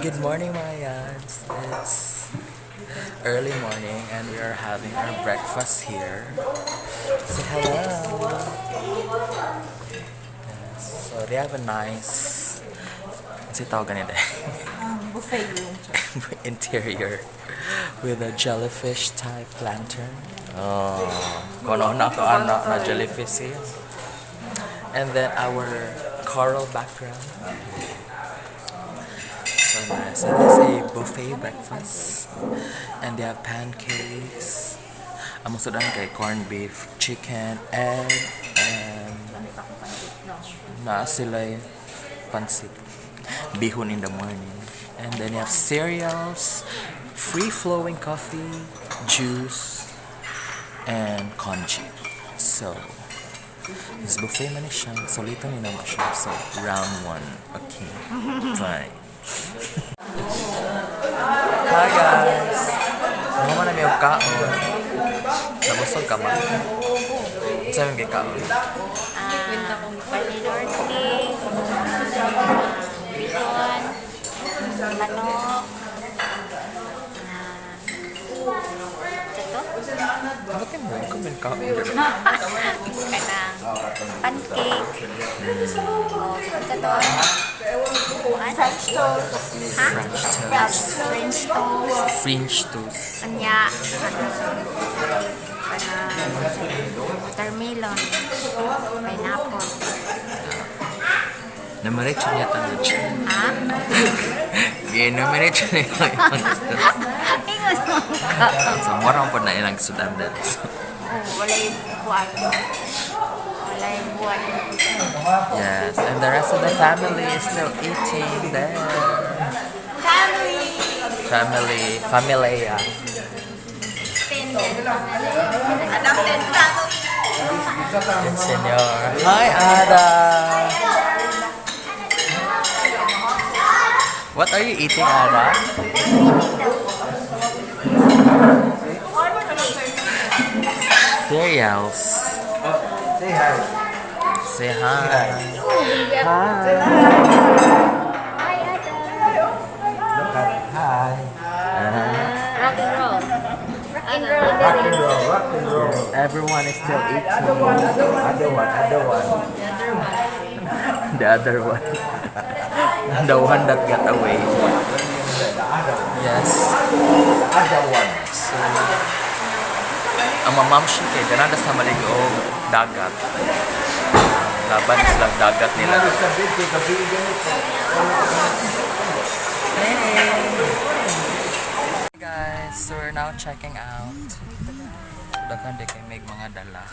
Good morning, mga yads. It's early morning and we are having our breakfast here. Say hello. Yes, so they have a nice, kasi tawag ganito Buffet room. Interior with a jellyfish type lantern. Oh, kung ano na to ano na jellyfish here. And then our coral background. So nice. And it's a buffet breakfast. And they have pancakes. Ang sudan kay corned beef, chicken, egg, and naa sila pansit. Bihon in the morning. And then you have cereals, free-flowing coffee, juice, and congee. So, this buffet man siya. Solito ni naman siya. So, round one. Okay. Bye. Hi, guys! Ano man na may kaon? Nabusog ka man? Sa may kaon? Panenorte, bihon, manok, ito, Bakit mo? Ikaw kaon. Kanang pancake, o ito, French toast. Ha? French toast. French toast, French toast. Kanya, kanang watermelon, pineapple. Namaretso niya tanod siya. Ha? Ginumiretso niya yung Ingon mo ka. So, mura po na ilang sudan din. So, Oh, walay buwan. Walay buwan. Yes, and the rest of the family is still eating there. Family! Family, familia. Extended family. Adopted family. And Senor. Hi, Ada! What are you eating, Ada? Cereals. Say hi. Say hi. Hi, Ada. Look at hi. Rock and roll. Rock and roll. Rock and roll, rock and roll. Everyone is still eating. Other one, other one. The other one. The one that got away. The other one. Yes. The other one. So, ang mamam siya kay ganada sa maligo og dagat. Laban sila dagat nila. Ano sa video, gabi ganito. Hey guys, so we're now checking out. Daghan di kay mig mga dala.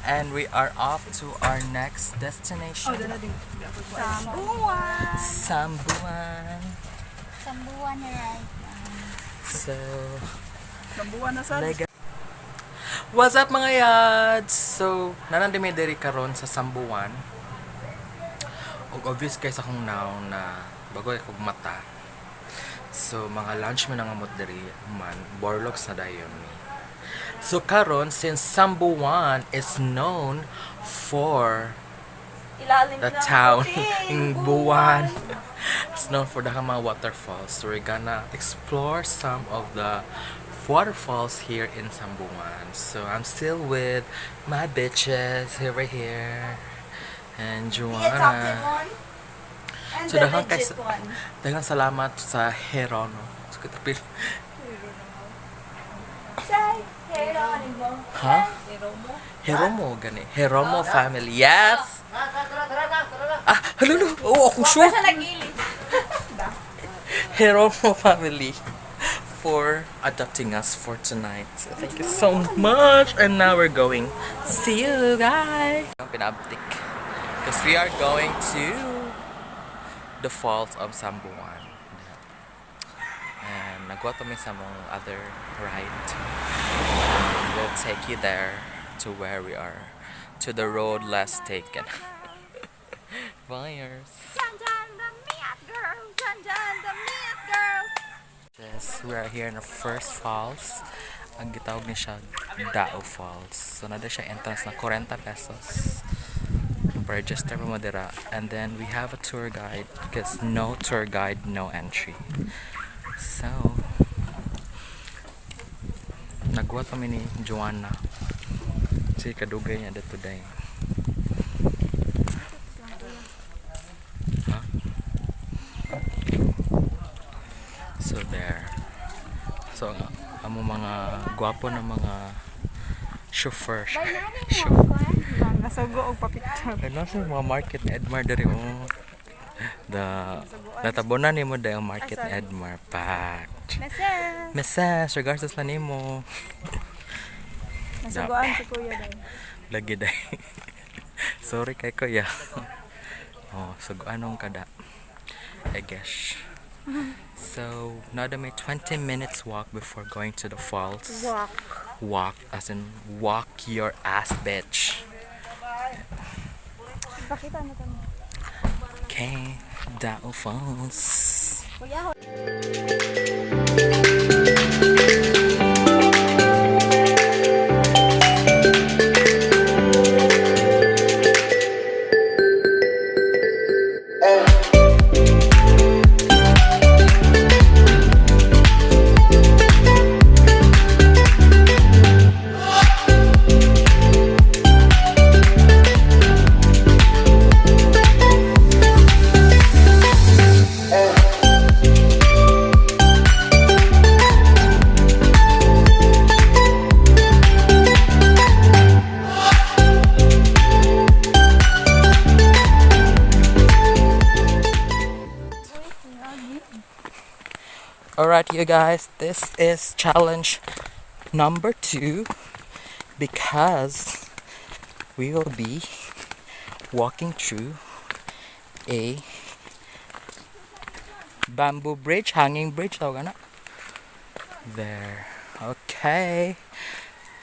And we are off to our next destination. Sambuan. Sambuan. Sambuan na right. So, Sambuan na sa. What's up, mga yads? So, nanandi may diri karon sa Sambuan. Ug obvious kay sa akong now na bago kog mata. So, mga lunch man ang amot diri man, borlogs na dayon mi. So karon, since Sambuan is known for Ilalim the ng town puting in Buwan. It's known for the mga waterfalls. So we're gonna explore some of the waterfalls here in Sambuan. So I'm still with my bitches here, right here. And The adopted Joanna. one. And So, the daghan kay legit one. Daghang salamat sa Herono. So, kita Say, Geronimo. Ha? Heromo gani. Heromo family. Yes. Ah, hello, hello. Oh, ako sure. Siya nagili. Heromo family for adopting us for tonight. So thank you so much. And now we're going. See you guys. Pinabtik. Because we are going to the falls of Sambuan. And nagwa to mi sa mong other ride. And we'll take you there to where we are. To the road less taken. Fires. Dun dun the meat girl. Dun dun the meat girl. Yes, we are here in the first falls. Ang gitawag ni siya Dao Falls. So, nada siya entrance na 40 pesos. Pa-register pa mo dira. And then we have a tour guide because no tour guide, no entry. So, nagwa kami ni Joanna. Si kadugay niya dito today. Huh? So there. So ang amo mga gwapo na mga chauffeur. Chauffeur. Nasugo og pa-picture. Ano sa mga market ni Edmar diri, oh. The natabonan nimo dahil ang market ni Edmar packed. Messes! Messes, regards sa nimo. Nasugoan si kuya dahil. Lagi day. Sorry kay kuya. Oh, so anong kada? I guess. So, now that may 20 minutes walk before going to the falls. Walk. Walk, as in walk your ass, bitch. Pakita na kami. Okay, Dao Falls. Kuya, Alright, you guys, this is challenge number 2 because we will be walking through a bamboo bridge, hanging bridge, tawag na. There. Okay.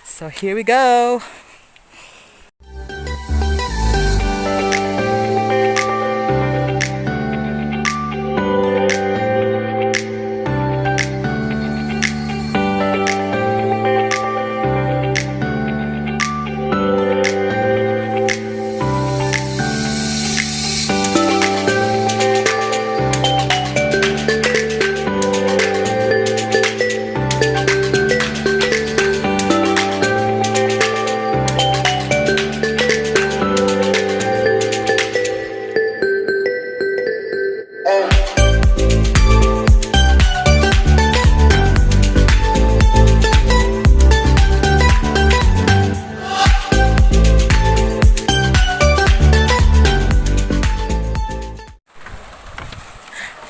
So here we go.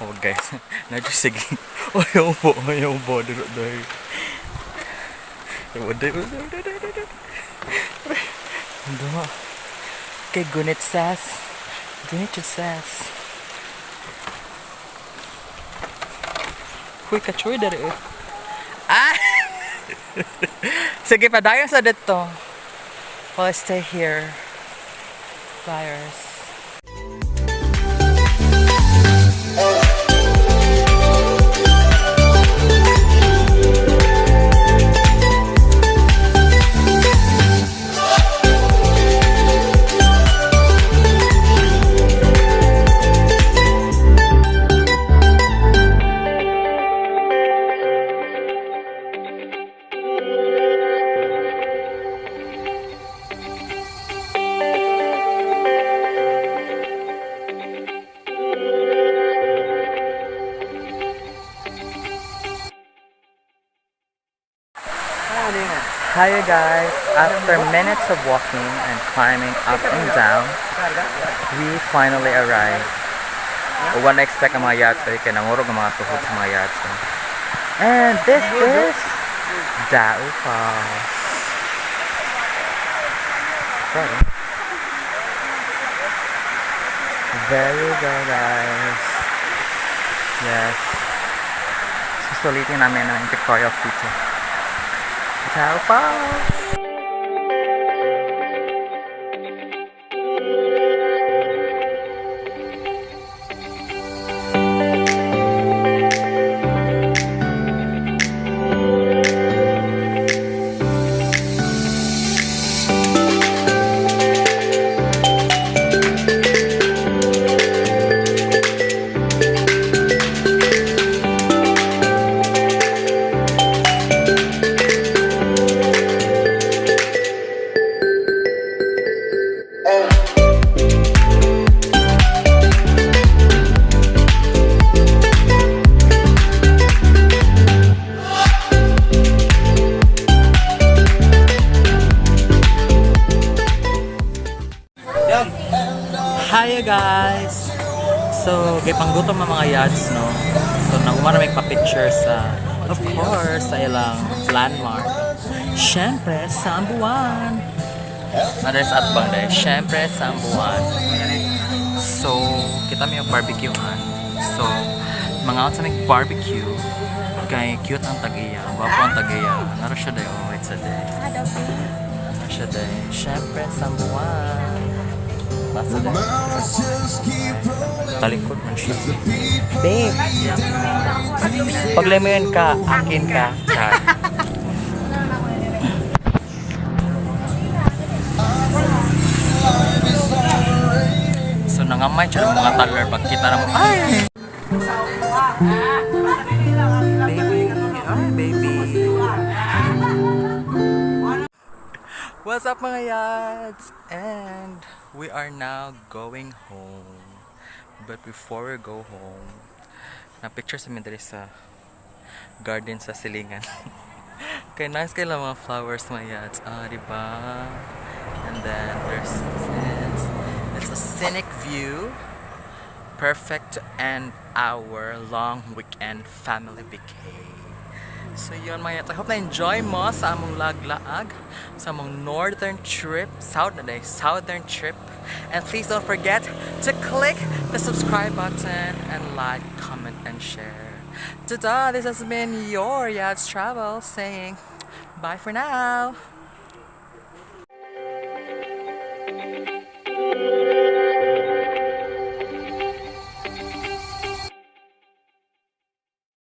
Oh guys, na sige. Ayaw po, ayaw po. Dito dahil. Ayaw, dahil, dahil, dahil, dahil, dahil. Okay, gunit sas. Gunit sas. Huy, kachoy dari eh. Ah! Sige, padayon sa dito. Well, I stay here. Flyers. Hi you guys! After minutes of walking and climbing up and down, we finally arrived. Wala expect ang mga yachts ay kay nangurog ang mga tuhod sa mga yachts. Eh. And this is Dao Falls. Sorry. There you go, guys. Yes. Susulitin namin ang pictorial dito. Dao Falls! So, kay panggutom ang mga yads, no? So, nauma na may pa-picture sa, of course, sa ilang landmark. Siyempre, Sambuan. Others at bang dahil, siyempre, Sambuan. So, kita mi yung barbecuehan. So, mga out sa may barbecue, kay cute ang tag-iya. Gwapo ang tag-iya. Naro siya dayo. Oh, wait sa day. Naro siya day. Siyempre, Sambuan. Basta day. Talikod man siya. Babe! Paglay mo yun ka, akin ka. Char. So nangamay siya ng mga toddler pagkita na mo. Ay! Baby! Ay, baby! What's up, mga yads? And we are now going home. But before we go home, na-picture sa mi diri sa garden sa silingan. Kay nice kay lang mga flowers, mga yads. Ah, di ba? And then there's this. It's a scenic view. Perfect to end our long weekend family vacay. So yun, mga yads. I hope na-enjoy mo sa among laglaag, sa among northern trip, south na day, southern trip. And please don't forget to click the subscribe button and like, comment, and share. Ta-da! This has been your Yads Travel saying bye for now.